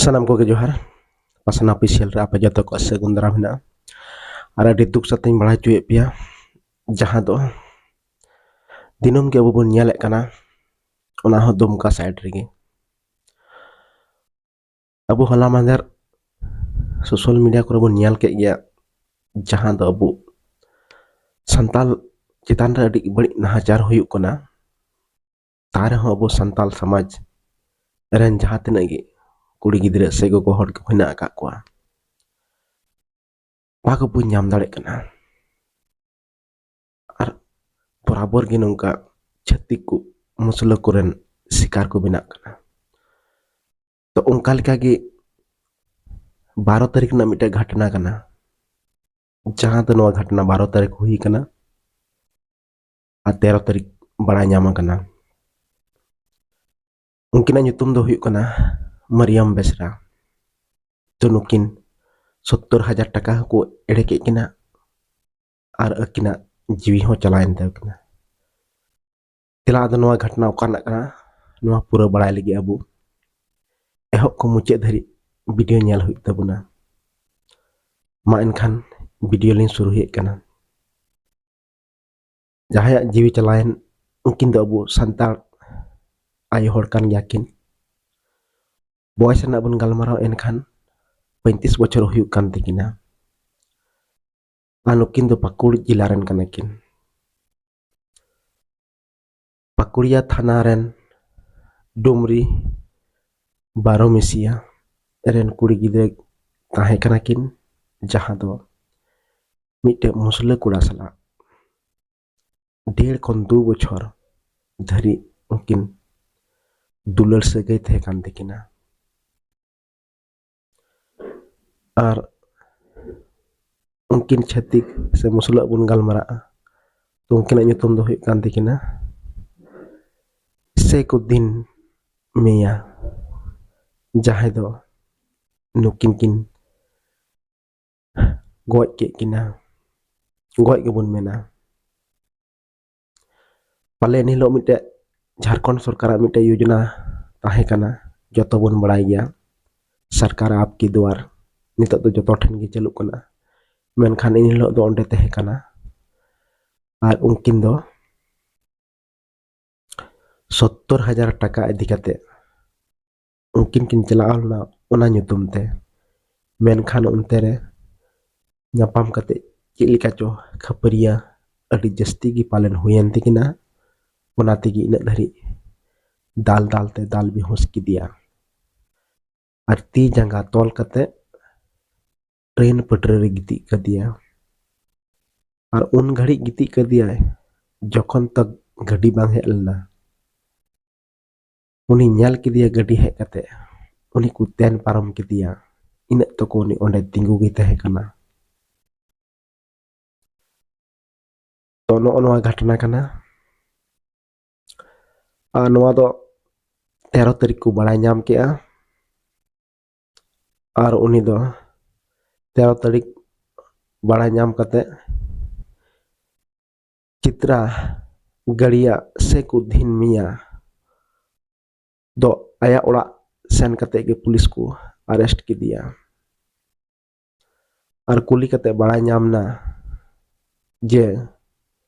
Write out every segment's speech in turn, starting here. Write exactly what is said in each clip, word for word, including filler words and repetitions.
ᱥᱟᱱᱟᱢ ᱠᱚᱜᱮ ᱡᱚᱦᱟᱨ᱾ ᱯᱟᱥᱱᱟ ᱚᱯᱷᱤᱥᱤᱭᱟᱞ ᱨᱮ ᱟᱯᱮ ᱡᱚᱛᱚ ᱠᱚᱣᱟᱜ ᱥᱟᱹᱜᱩᱱ ᱫᱟᱨᱟᱢ ᱦᱮᱱᱟᱜᱼᱟ᱾ ᱟᱨ ᱟᱹᱰᱤ ᱫᱩᱠ ᱥᱟᱛᱮᱧ ᱵᱟᱲᱟᱭ ᱦᱚᱪᱚᱭᱮᱫ ᱯᱮᱭᱟ, ᱡᱟᱦᱟᱸ ᱫᱚ ᱫᱤᱱᱟᱹᱢ ᱜᱮ ᱟᱵᱚ ᱵᱚᱱ ᱧᱮᱞᱮᱫ ᱠᱟᱱᱟ, ᱚᱱᱟ ᱦᱚᱸ ᱫᱩᱢᱠᱟ ᱥᱟᱭᱤᱰ ᱨᱮᱜᱮ᱾ ᱟᱵᱚ ᱦᱚᱞᱟ ᱢᱟᱦᱫᱮᱨ ᱥᱳᱥᱟᱞ ᱢᱤᱰᱤᱭᱟ ᱠᱚᱨᱮ ᱵᱚᱱ ᱧᱮᱞ ᱠᱮᱫ ᱜᱮᱭᱟ, ᱡᱟᱦᱟᱸ ᱫᱚ ᱟᱵᱚ ᱥᱟᱱᱛᱟᱞ ᱪᱮᱛᱟᱱ ᱨᱮ ᱟᱹᱰᱤ ᱵᱟᱹᱲᱤᱡ ᱱᱟᱦᱟᱪᱟᱨ ᱦᱩᱭᱩᱜ ᱠᱟᱱᱟ᱾ ᱛᱟ ᱨᱮᱦᱚᱸ ᱟᱵᱚ ᱥᱟᱱᱛᱟᱞ ᱥᱚᱢᱟᱡᱽ ᱨᱮᱱ ᱡᱟᱦᱟᱸ ᱛᱤᱱᱟᱹᱜ ᱜᱮ ᱠᱩᱲᱤ ᱜᱤᱫᱽᱨᱟᱹ ᱥᱮ ᱜᱚᱜᱚ ᱦᱚᱲ ᱠᱚ ᱦᱮᱱᱟᱜ ᱟᱠᱟᱫ ᱠᱚᱣᱟ, ᱵᱟᱠᱚ ᱵᱩᱡᱽ ᱧᱟᱢ ᱫᱟᱲᱮᱭᱟᱜ ᱠᱟᱱᱟ᱾ ᱟᱨ ᱵᱚᱨᱟᱵᱚᱨ ᱜᱮ ᱱᱚᱝᱠᱟ ᱪᱷᱟᱹᱛᱤᱠ ᱠᱚ, ᱢᱩᱥᱞᱟᱹ ᱠᱚᱨᱮᱱ ᱥᱤᱠᱟᱨ ᱠᱚ ᱵᱮᱱᱟᱜ ᱠᱟᱱᱟ᱾ ᱛᱚ, ᱚᱱᱠᱟ ᱞᱮᱠᱟᱜᱮ ᱵᱟᱨᱚ ᱛᱟᱹᱨᱤᱠᱷ ᱨᱮᱱᱟᱜ ᱢᱤᱫᱴᱮᱱ ᱜᱷᱚᱴᱚᱱᱟ ᱠᱟᱱᱟ, ᱡᱟᱦᱟᱸ ᱫᱚ ᱱᱚᱣᱟ ᱜᱷᱚᱴᱚᱱᱟ ᱵᱟᱨᱚ ᱛᱟᱹᱨᱤᱠᱷ ᱦᱩᱭ ᱠᱟᱱᱟ ᱟᱨ ᱛᱮᱨᱚ ᱛᱟᱹᱨᱤᱠᱷ ᱵᱟᱲᱟᱭ ᱧᱟᱢ ᱟᱠᱟᱱᱟ᱾ ᱩᱱᱠᱤᱱᱟᱜ ᱧᱩᱛᱩᱢ ᱫᱚ ᱦᱩᱭᱩᱜ ᱠᱟᱱᱟ ᱢᱟᱨᱤᱭᱟᱢ ᱵᱮᱥᱨᱟ᱾ ᱛᱚ, ᱱᱩᱠᱤᱱ ᱥᱚᱛᱛᱚᱨ ᱦᱟᱡᱟᱨ ᱴᱟᱠᱟ ᱦᱚᱸᱠᱚ ᱮᱲᱮ ᱠᱮᱫ ᱠᱤᱱᱟ ᱟᱨ ᱟᱹᱠᱤᱱᱟᱜ ᱡᱤᱣᱤ ᱦᱚᱸ ᱪᱟᱞᱟᱣᱮᱱ ᱛᱟᱹᱠᱤᱱᱟ᱾ ᱛᱮᱞᱟ ᱟᱫᱚ ᱱᱚᱣᱟ ᱜᱷᱚᱴᱚᱱᱟ ᱚᱠᱟ ᱨᱮᱱᱟᱜ ᱠᱟᱱᱟ, ᱱᱚᱣᱟ ᱯᱩᱨᱟᱹ ᱵᱟᱲᱟᱭ ᱞᱟᱹᱜᱤᱫ ᱟᱵᱚ ᱮᱦᱚᱵ ᱠᱷᱚᱱ ᱢᱩᱪᱟᱹᱫ ᱫᱷᱟᱹᱨᱤᱡ ᱵᱷᱤᱰᱤᱭᱳ ᱧᱮᱞ ᱦᱩᱭᱩᱜ ᱛᱟᱵᱚᱱᱟ᱾ ᱢᱟ ᱮᱱᱠᱷᱟᱱ ᱵᱷᱤᱰᱤᱭᱳ ᱞᱤᱧ ᱥᱩᱨᱩᱭᱮᱫ ᱠᱟᱱᱟ᱾ ᱡᱟᱦᱟᱸᱭᱟᱜ ᱡᱤᱣᱤ ᱪᱟᱞᱟᱣᱮᱱ, ᱩᱱᱠᱤᱱ ᱫᱚ ᱟᱵᱚ ᱥᱟᱱᱛᱟᱲ ᱟᱭᱳ ᱦᱚᱲ ᱠᱟᱱ ᱜᱮᱭᱟ ᱠᱤᱱ᱾ ᱵᱚᱭᱮᱥ ᱨᱮᱱᱟᱜ ᱵᱚᱱ ᱜᱟᱞᱢᱟᱨᱟᱣ ᱮᱱᱠᱷᱟᱱ ᱯᱚᱸᱭᱛᱨᱤᱥ ᱵᱚᱪᱷᱚᱨ ᱦᱩᱭᱩᱜ ᱠᱟᱱ ᱛᱟᱹᱠᱤᱱᱟ᱾ ᱟᱨ ᱱᱩᱠᱤᱱ ᱫᱚ ᱯᱟᱹᱠᱩᱲ ᱡᱮᱞᱟ ᱨᱮᱱ ᱠᱟᱱᱟ ᱠᱤᱱ᱾ ᱯᱟᱹᱠᱩᱲᱤᱭᱟ ᱛᱷᱟᱱᱟ ᱨᱮᱱ ᱰᱩᱢᱨᱤ ᱵᱟᱨᱚᱢᱮᱥᱤᱭᱟ ᱨᱮᱱ ᱠᱩᱲᱤ ᱜᱤᱫᱽᱨᱟᱹ ᱛᱟᱦᱮᱸ ᱠᱟᱱᱟ ᱠᱤᱱ, ᱡᱟᱦᱟᱸ ᱫᱚ ᱢᱤᱫᱴᱮᱱ ᱢᱩᱥᱞᱟᱹ ᱠᱚᱲᱟ ᱥᱟᱞᱟᱜ ᱰᱮᱲ ᱠᱷᱚᱱ ᱫᱩ ᱵᱚᱪᱷᱚᱨ ᱫᱷᱟᱹᱨᱤᱡ ᱩᱱᱠᱤᱱ ᱫᱩᱞᱟᱹᱲ ᱥᱟᱹᱜᱟᱹᱭ ᱛᱟᱦᱮᱸ ᱠᱟᱱ ᱛᱟᱹᱠᱤᱱᱟ᱾ ᱟᱨ ᱩᱱᱠᱤᱱ ᱪᱷᱟᱹᱛᱤᱠ ᱥᱮ ᱢᱩᱥᱞᱟᱹ ᱵᱚᱱ ᱜᱟᱞᱢᱟᱨᱟᱜᱼᱟ, ᱛᱚ ᱩᱱᱠᱤᱱᱟᱜ ᱧᱩᱛᱩᱢ ᱫᱚ ᱦᱩᱭᱩᱜ ᱠᱟᱱ ᱛᱟᱹᱠᱤᱱᱟ ᱥᱮᱠᱩᱫᱫᱤᱱ ᱢᱤᱭᱟ, ᱡᱟᱦᱟᱸᱭ ᱫᱚ ᱱᱩᱠᱤᱱ ᱠᱤᱱ ᱜᱚᱡ ᱠᱮᱫ ᱠᱤᱱᱟ, ᱜᱚᱡ ᱜᱮᱵᱚᱱ ᱢᱮᱱᱟ᱾ ᱯᱟᱞᱮ ᱮᱱ ᱦᱤᱞᱳᱜ ᱢᱤᱫᱴᱮᱡ ᱡᱷᱟᱲᱠᱷᱚᱸᱰ ᱥᱚᱨᱠᱟᱨᱟᱜ ᱢᱤᱫᱴᱮᱡ ᱭᱳᱡᱚᱱᱟ ᱛᱟᱦᱮᱸ ᱠᱟᱱᱟ, ᱡᱚᱛᱚ ᱵᱚᱱ ᱵᱟᱲᱟᱭ ᱜᱮᱭᱟ, ᱥᱚᱨᱠᱟᱨ ᱟᱯᱠᱤ ᱫᱩᱣᱟᱨ ᱱᱤᱛᱚᱜ ᱫᱚ ᱡᱚᱛᱚ ᱴᱷᱮᱱ ᱜᱮ ᱪᱟᱹᱞᱩᱜ ᱠᱟᱱᱟ᱾ ᱢᱮᱱᱠᱷᱟᱱ ᱮᱱ ᱦᱤᱞᱳᱜ ᱫᱚ ᱚᱸᱰᱮ ᱛᱟᱦᱮᱸ ᱠᱟᱱᱟ᱾ ᱟᱨ ᱩᱱᱠᱤᱱ ᱫᱚ ᱥᱚᱛᱛᱚᱨ ᱦᱟᱡᱟᱨ ᱴᱟᱠᱟ ᱤᱫᱤ ᱠᱟᱛᱮ ᱩᱱᱠᱤᱱ ᱠᱤᱱ ᱪᱟᱞᱟᱣ ᱞᱮᱱᱟ ᱚᱱᱟ ᱧᱩᱛᱩᱢ ᱛᱮ᱾ ᱢᱮᱱᱠᱷᱟᱱ ᱚᱱᱛᱮ ᱨᱮ ᱧᱟᱯᱟᱢ ᱠᱟᱛᱮ ᱪᱮᱫ ᱞᱮᱠᱟ ᱪᱚ ᱠᱷᱟᱹᱯᱟᱹᱨᱤᱭᱟᱹ ᱟᱹᱰᱤ ᱡᱟᱹᱥᱛᱤ ᱜᱮ ᱯᱟᱞᱮᱱ ᱦᱩᱭᱮᱱ ᱛᱟᱹᱠᱤᱱᱟ᱾ ᱚᱱᱟ ᱛᱮᱜᱮ ᱤᱱᱟᱹᱜ ᱫᱷᱟᱹᱨᱤᱡ ᱫᱟᱞ ᱫᱟᱞ ᱛᱮ ᱫᱟᱞ ᱵᱮᱦᱩᱸᱥ ᱠᱮᱫᱮᱭᱟ᱾ ᱟᱨ ᱛᱤ ᱡᱟᱸᱜᱟ ᱛᱚᱞ ᱠᱟᱛᱮ ᱴᱨᱮᱱ ᱯᱟᱹᱴᱨᱤ ᱨᱮ ᱜᱤᱛᱤᱡ ᱠᱟᱫᱮᱭᱟ᱾ ᱟᱨ ᱩᱱ ᱜᱷᱟᱹᱲᱤᱡ ᱜᱤᱛᱤᱡ ᱠᱟᱫᱮᱭᱟᱭ ᱡᱚᱠᱷᱚᱱ ᱛᱚᱠ ᱜᱟᱹᱰᱤ ᱵᱟᱝ ᱦᱮᱡ ᱞᱮᱱᱟ᱾ ᱩᱱᱤ ᱧᱮᱞ ᱠᱮᱫᱮᱭᱟ ᱜᱟᱹᱰᱤ ᱦᱮᱡ ᱠᱟᱛᱮ, ᱩᱱᱤ ᱠᱚ ᱛᱮᱱ ᱯᱟᱨᱚᱢ ᱠᱮᱫᱮᱭᱟ᱾ ᱤᱱᱟᱹᱜ ᱛᱚᱠᱚ ᱩᱱᱤ ᱚᱸᱰᱮ ᱛᱤᱸᱜᱩ ᱜᱮ ᱛᱟᱦᱮᱸ ᱠᱟᱱᱟ᱾ ᱛᱚ, ᱱᱚᱜᱼᱚ ᱱᱚᱣᱟ ᱜᱷᱚᱴᱚᱱᱟ ᱠᱟᱱᱟ᱾ ᱟᱨ ᱱᱚᱣᱟ ᱫᱚ ᱛᱮᱨᱚ ᱛᱟᱹᱨᱤᱠᱷ ᱠᱚ ᱵᱟᱲᱟᱭ ᱧᱟᱢ ᱠᱮᱜᱼᱟ᱾ ᱟᱨ ᱩᱱᱤ ᱫᱚ ᱛᱮᱨᱚ ᱛᱟᱹᱨᱤᱠᱷ ᱵᱟᱲᱟᱭ ᱧᱟᱢ ᱠᱟᱛᱮ ᱪᱤᱛᱨᱟ ᱜᱟᱹᱲᱤᱭᱟ ᱥᱮ ᱠᱚ ᱫᱷᱤᱱ ᱢᱤᱭᱟ ᱫᱚ ᱟᱭᱟᱜ ᱚᱲᱟᱜ ᱥᱮᱱ ᱠᱟᱛᱮ ᱜᱮ ᱯᱩᱞᱤᱥ ᱠᱚ ᱟᱨᱮᱥᱴ ᱠᱮᱫᱮᱭᱟ᱾ ᱟᱨ ᱠᱩᱞᱤ ᱠᱟᱛᱮ ᱵᱟᱲᱟᱭ ᱧᱟᱢ ᱮᱱᱟ ᱡᱮ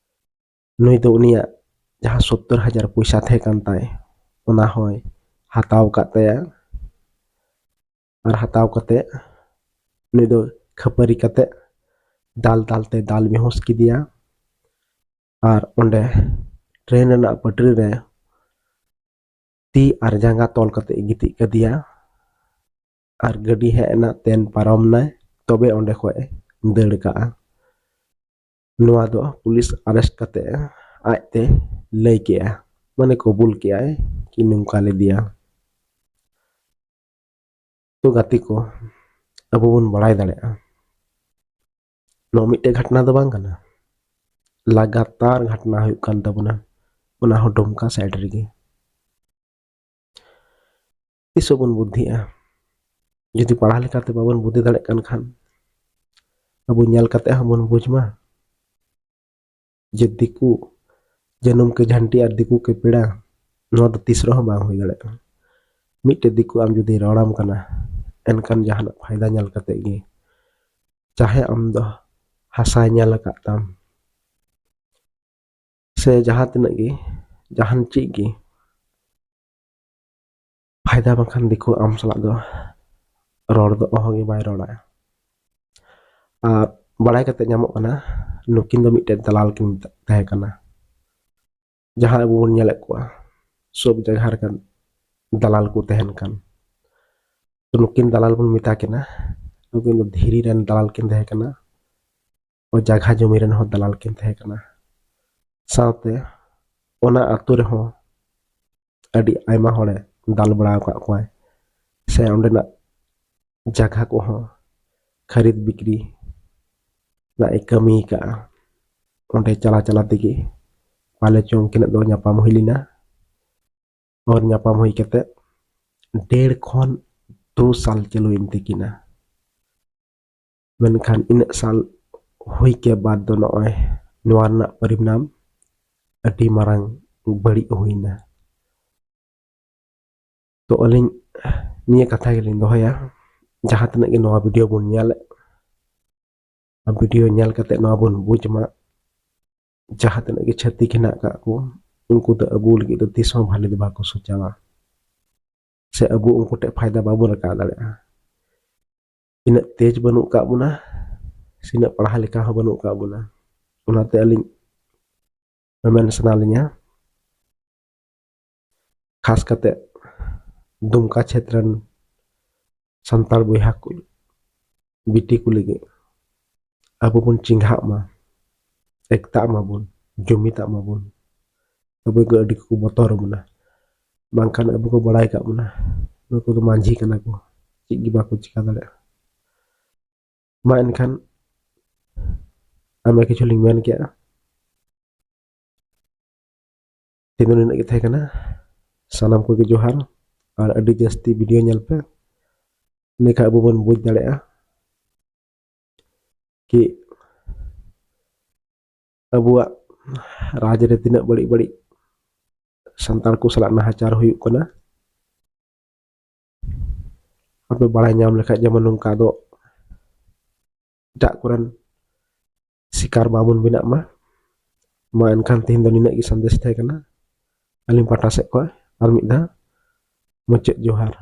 ᱱᱩᱭ ᱫᱚ ᱩᱱᱤᱭᱟᱜ ᱡᱟᱦᱟᱸ ᱥᱚᱛᱛᱚᱨ ᱦᱟᱡᱟᱨ ᱯᱚᱭᱥᱟ ᱛᱟᱦᱮᱸ ᱠᱟᱱ ᱛᱟᱭ, ᱚᱱᱟ ᱦᱚᱸᱭ ᱦᱟᱛᱟᱣ ᱟᱠᱟᱫ ᱛᱟᱭᱟ᱾ ᱟᱨ ᱦᱟᱛᱟᱣ ᱠᱟᱛᱮ ᱱᱩᱭ ᱫᱚ ᱠᱷᱟᱹᱯᱟᱹᱨᱤ ᱠᱟᱛᱮ ᱫᱟᱞ ᱫᱟᱞ ᱛᱮ ᱫᱟᱞ ᱵᱮᱦᱩᱸᱥ ᱠᱮᱫᱮᱭᱟ᱾ ᱟᱨ ᱚᱸᱰᱮ ᱴᱨᱮᱱ ᱨᱮᱱᱟᱜ ᱯᱟᱹᱴᱨᱤ ᱨᱮ ᱛᱤ ᱟᱨ ᱡᱟᱸᱜᱟ ᱛᱚᱞ ᱠᱟᱛᱮ ᱜᱤᱛᱤᱡ ᱠᱟᱫᱮᱭᱟ᱾ ᱟᱨ ᱜᱟᱹᱰᱤ ᱦᱮᱡ ᱮᱱᱟ, ᱛᱮᱱ ᱯᱟᱨᱚᱢ ᱱᱟᱭ, ᱛᱚᱵᱮ ᱚᱸᱰᱮ ᱠᱷᱚᱡ ᱮ ᱫᱟᱹᱲ ᱠᱟᱜᱼᱟ᱾ ᱱᱚᱣᱟ ᱫᱚ ᱯᱩᱞᱤᱥ ᱟᱨᱮᱥᱴ ᱠᱟᱛᱮ ᱟᱡᱛᱮ ᱞᱟᱹᱭ ᱠᱮᱜᱼᱟ, ᱢᱟᱱᱮ ᱠᱚᱵᱩᱞ ᱠᱮᱜᱼᱟᱭ ᱠᱤ ᱱᱚᱝᱠᱟ ᱞᱮᱫᱮᱭᱟ᱾ ᱛᱚ ᱜᱟᱛᱮ ᱠᱚ, ᱟᱵᱚ ᱵᱚᱱ ᱵᱟᱲᱟᱭ ᱫᱟᱲᱮᱭᱟᱜᱼᱟ, ᱱᱚᱣᱟ ᱢᱤᱫᱴᱮᱡ ᱜᱷᱚᱴᱱᱟ ᱫᱚ ᱵᱟᱝ ᱠᱟᱱᱟ, ᱞᱟᱜᱟᱛᱟᱨ ᱜᱷᱚᱴᱱᱟ ᱦᱩᱭᱩᱜ ᱠᱟᱱ ᱛᱟᱵᱚᱱᱟ, ᱚᱱᱟ ᱦᱚᱸ ᱰᱩᱢᱠᱟ ᱥᱟᱭᱤᱰ ᱨᱮᱜᱮ᱾ ᱛᱤᱥᱚᱜ ᱵᱚᱱ ᱵᱩᱫᱽᱫᱷᱤᱜᱼᱟ? ᱡᱩᱫᱤ ᱯᱟᱲᱦᱟᱣ ᱞᱮᱠᱟᱛᱮ ᱵᱟᱵᱚᱱ ᱵᱩᱫᱽᱫᱷᱤ ᱫᱟᱲᱮᱭᱟᱜ ᱠᱟᱱ ᱠᱷᱟᱱ, ᱟᱵᱚ ᱧᱮᱞ ᱠᱟᱛᱮ ᱦᱚᱸᱵᱚᱱ ᱵᱩᱡᱽ ᱢᱟ ᱡᱮ ᱫᱤᱠᱩ ᱡᱟᱹᱱᱩᱢ ᱠᱮ ᱡᱷᱟᱹᱱᱴᱤ ᱟᱨ ᱫᱤᱠᱩ ᱠᱮ ᱯᱮᱲᱟ, ᱱᱚᱣᱟ ᱫᱚ ᱛᱤᱥ ᱨᱮᱦᱚᱸ ᱵᱟᱝ ᱦᱩᱭ ᱫᱟᱲᱮᱭᱟᱜᱼᱟ᱾ ᱢᱤᱫᱴᱮᱡ ᱫᱤᱠᱩ ᱟᱢ ᱡᱩᱫᱤ ᱨᱚᱲᱟᱢ ᱠᱟᱱᱟ, ᱮᱱᱠᱷᱟᱱ ᱡᱟᱦᱟᱱᱟᱜ ᱯᱷᱟᱭᱫᱟ ᱧᱮᱞ ᱠᱟᱛᱮ ᱜᱮ, ᱪᱟᱦᱮ ᱟᱢ ᱫᱚ ᱦᱟᱥᱟᱭ ᱧᱮᱞ ᱟᱠᱟᱫ ᱛᱟᱢ ᱥᱮ ᱡᱟᱦᱟᱸ ᱛᱤᱱᱟᱹᱜ ᱜᱮ, ᱡᱟᱦᱟᱱ ᱪᱮᱫ ᱜᱮ, ᱯᱷᱟᱭᱫᱟ ᱵᱟᱝᱠᱷᱟᱱ ᱫᱤᱠᱩ ᱟᱢ ᱥᱟᱞᱟᱜ ᱫᱚ ᱨᱚᱲ ᱫᱚ ᱚᱦᱚᱸ ᱜᱮ ᱵᱟᱭ ᱨᱚᱲᱟ᱾ ᱟᱨ ᱵᱟᱲᱟᱭ ᱠᱟᱛᱮ ᱧᱟᱢᱚᱜ ᱠᱟᱱᱟ, ᱱᱩᱠᱤᱱ ᱫᱚ ᱢᱤᱫᱴᱮᱱ ᱫᱟᱞᱟᱞ ᱠᱤᱱ ᱛᱟᱦᱮᱸ ᱠᱟᱱᱟ᱾ ᱡᱟᱦᱟᱸ ᱟᱵᱚ ᱵᱚᱱ ᱧᱮᱞᱮᱫ ᱠᱚᱣᱟ, ᱥᱚᱵ ᱡᱟᱭᱜᱟ ᱨᱮ ᱫᱟᱞᱟᱞ ᱠᱚ ᱛᱟᱦᱮᱱ ᱠᱟᱱ᱾ ᱛᱚ, ᱱᱩᱠᱤᱱ ᱫᱟᱞᱟᱞ ᱵᱚᱱ ᱢᱮᱛᱟ ᱠᱤᱱᱟ, ᱱᱩᱠᱤᱱ ᱫᱚ ᱫᱷᱤᱨᱤ ᱨᱮᱱ ᱫᱟᱞᱟᱞ ᱠᱤᱱ ᱛᱟᱦᱮᱸ ᱠᱟᱱᱟ, ᱡᱟᱭᱜᱟ ᱡᱚᱢᱤ ᱨᱮᱱ ᱦᱚᱸ ᱫᱟᱞᱟᱞ ᱠᱤᱱ ᱛᱟᱦᱮᱸ ᱠᱟᱱᱟ᱾ ᱥᱟᱶᱛᱮ ᱚᱱᱟ ᱟᱹᱛᱩ ᱨᱮᱦᱚᱸ ᱟᱹᱰᱤ ᱟᱭᱢᱟ ᱦᱚᱲᱮ ᱫᱟᱞ ᱵᱟᱲᱟ ᱟᱠᱟᱫ ᱠᱚᱣᱟᱭ, ᱥᱮ ᱚᱸᱰᱮᱱᱟᱜ ᱡᱟᱭᱜᱟ ᱠᱚᱦᱚᱸ ᱠᱷᱟᱹᱨᱤᱫ ᱵᱤᱠᱨᱤ ᱨᱮᱱᱟᱜ ᱮ ᱠᱟᱹᱢᱤ ᱟᱠᱟᱫᱼᱟ᱾ ᱚᱸᱰᱮ ᱪᱟᱞᱟᱣ ᱪᱟᱞᱟᱣ ᱛᱮᱜᱮ ᱯᱟᱞᱮ ᱪᱚᱝ ᱩᱱᱠᱤᱱᱟᱜ ᱫᱚ ᱧᱟᱯᱟᱢ ᱦᱩᱭ ᱞᱮᱱᱟ᱾ ᱟᱨ ᱧᱟᱯᱟᱢ ᱦᱩᱭ ᱠᱟᱛᱮ ᱰᱮᱲ ᱠᱷᱚᱱ ᱫᱩ ᱥᱟᱞ ᱪᱟᱹᱞᱩᱭᱮᱱ ᱛᱟᱹᱠᱤᱱᱟ᱾ ᱢᱮᱱᱠᱷᱟᱱ ᱤᱱᱟᱹᱜ ᱥᱟᱞ ᱦᱩᱭ ᱠᱮ ᱵᱟᱫ ᱫᱚ ᱱᱚᱜᱼᱚᱭ ᱱᱚᱣᱟ ᱨᱮᱱᱟᱜ ᱯᱚᱨᱤᱱᱟᱢ ᱟᱹᱰᱤ ᱢᱟᱨᱟᱝ ᱵᱟᱹᱲᱤᱡ ᱦᱩᱭᱱᱟ᱾ ᱛᱚ, ᱟᱹᱞᱤᱧ ᱱᱤᱭᱟᱹ ᱠᱟᱛᱷᱟ ᱜᱮᱞᱤᱧ ᱫᱚᱦᱚᱭᱟ, ᱡᱟᱦᱟᱸ ᱛᱤᱱᱟᱹᱜ ᱜᱮ ᱱᱚᱣᱟ ᱵᱷᱤᱰᱤᱭᱳ ᱵᱚᱱ ᱧᱮᱞᱮᱫ, ᱟᱨ ᱵᱷᱤᱰᱤᱭᱳ ᱧᱮᱞ ᱠᱟᱛᱮ ᱱᱚᱣᱟ ᱵᱚᱱ ᱵᱩᱡᱽ ᱢᱟ, ᱡᱟᱦᱟᱸ ᱛᱤᱱᱟᱹᱜ ᱜᱮ ᱪᱷᱟᱹᱛᱤᱠ ᱦᱮᱱᱟᱜ ᱟᱠᱟᱫ ᱠᱚ, ᱩᱱᱠᱩ ᱫᱚ ᱟᱵᱚ ᱞᱟᱹᱜᱤᱫ ᱫᱚ ᱛᱤᱥ ᱦᱚᱸ ᱵᱷᱟᱞᱮ ᱫᱚ ᱵᱟᱠᱚ ᱥᱚᱪᱟᱣᱟ, ᱥᱮ ᱟᱵᱚ ᱩᱱᱠᱩ ᱴᱷᱮᱱ ᱯᱷᱟᱭᱫᱟ ᱵᱟᱵᱚᱱ ᱨᱟᱠᱟᱵ ᱫᱟᱲᱮᱭᱟᱜᱼᱟ᱾ ᱤᱱᱟᱹᱜ ᱛᱮᱡᱽ ᱵᱟᱹᱱᱩᱜ ᱟᱠᱟᱫ ᱵᱚᱱᱟ, ᱥᱮ ᱤᱱᱟᱹᱜ ᱯᱟᱲᱦᱟᱣ ᱞᱮᱠᱟ ᱦᱚᱸ ᱵᱟᱹᱱᱩᱜ ᱟᱠᱟᱫ ᱵᱚᱱᱟ᱾ ᱚᱱᱟᱛᱮ ᱟᱹᱞᱤᱧ ᱢᱮᱢᱮᱱ ᱥᱟᱱᱟ ᱞᱤᱧᱟ, ᱠᱷᱟᱥ ᱠᱟᱛᱮ ᱫᱩᱢᱠᱟ ᱪᱷᱮᱛᱨᱚ ᱨᱮᱱ ᱥᱟᱱᱛᱟᱲ ᱵᱚᱭᱦᱟ ᱠᱚ, ᱵᱤᱴᱤ ᱠᱚ ᱞᱟᱹᱜᱤᱫ, ᱟᱵᱚ ᱵᱚᱱ ᱪᱮᱸᱜᱷᱟᱜ ᱢᱟ, ᱮᱠᱛᱟᱜ ᱢᱟᱵᱚᱱ, ᱡᱩᱢᱤᱫᱟᱜ ᱢᱟᱵᱚᱱ᱾ ᱟᱵᱚ ᱜᱮ ᱟᱹᱰᱤ ᱠᱚ ᱵᱚᱛᱚᱨ ᱵᱚᱱᱟ, ᱵᱟᱝᱠᱷᱟᱱ ᱟᱵᱚ ᱠᱚ ᱵᱟᱲᱟᱭ ᱠᱟᱜ ᱵᱚᱱᱟ, ᱱᱩᱠᱩ ᱫᱚ ᱢᱟᱹᱡᱷᱤ ᱠᱟᱱᱟ ᱠᱚ, ᱪᱮᱫ ᱜᱮ ᱵᱟᱠᱚ ᱪᱤᱠᱟ ᱫᱟᱲᱮᱭᱟᱜᱼᱟ᱾ ᱢᱟ ᱮᱱᱠᱷᱟᱱ ᱟᱭᱢᱟ ᱠᱤᱪᱷᱩ ᱞᱤᱧ ᱢᱮᱱ ᱠᱮᱜᱼᱟ᱾ ᱛᱮᱦᱮᱧ ᱫᱚ ᱱᱤᱱᱟᱹᱜ ᱜᱮ ᱛᱟᱦᱮᱸ ᱠᱟᱱᱟ᱾ ᱥᱟᱱᱟᱢ ᱠᱚᱜᱮ ᱡᱚᱦᱟᱨ, ᱟᱨ ᱟᱹᱰᱤ ᱡᱟᱹᱥᱛᱤ ᱵᱷᱤᱰᱤᱭᱳ ᱧᱮᱞ ᱯᱮ, ᱤᱱᱟᱹᱠᱷᱟᱱ ᱟᱵᱚ ᱵᱚᱱ ᱵᱩᱡᱽ ᱫᱟᱲᱮᱭᱟᱜᱼᱟ ᱠᱤ ᱟᱵᱚᱣᱟᱜ ᱨᱟᱡᱽ ᱨᱮ ᱛᱤᱱᱟᱹᱜ ᱵᱟᱹᱲᱤᱡ ᱵᱟᱹᱲᱤᱡ ᱥᱟᱱᱛᱟᱲ ᱠᱚ ᱥᱟᱞᱟᱜ ᱱᱟᱦᱟᱪᱟᱨ ᱦᱩᱭᱩᱜ ᱠᱟᱱᱟ᱾ ᱟᱯᱮ ᱵᱟᱲᱟᱭ ᱧᱟᱢ ᱞᱮᱠᱷᱟᱡ ᱡᱮᱢᱚᱱ ᱱᱚᱝᱠᱟ ᱫᱚ ᱮᱴᱟᱜ ᱠᱚᱨᱮᱱ ᱥᱤᱠᱟᱨ ᱵᱟᱵᱚᱱ ᱵᱮᱱᱟᱜ ᱢᱟ᱾ ᱢᱟ ᱮᱱᱠᱷᱟᱱ ᱛᱮᱦᱮᱧ ᱫᱚ ᱱᱤᱱᱟᱹᱜ ᱜᱮ ᱥᱟᱸᱫᱮᱥ ᱛᱟᱦᱮᱸ ᱠᱟᱱᱟ᱾ ᱟᱹᱞᱤᱧ ᱯᱟᱦᱴᱟ ᱥᱮᱫ ᱠᱷᱚᱱ ᱟᱨ ᱢᱤᱫ ᱫᱷᱟᱣ ᱢᱩᱪᱟᱹᱫ ᱡᱚᱦᱟᱨ᱾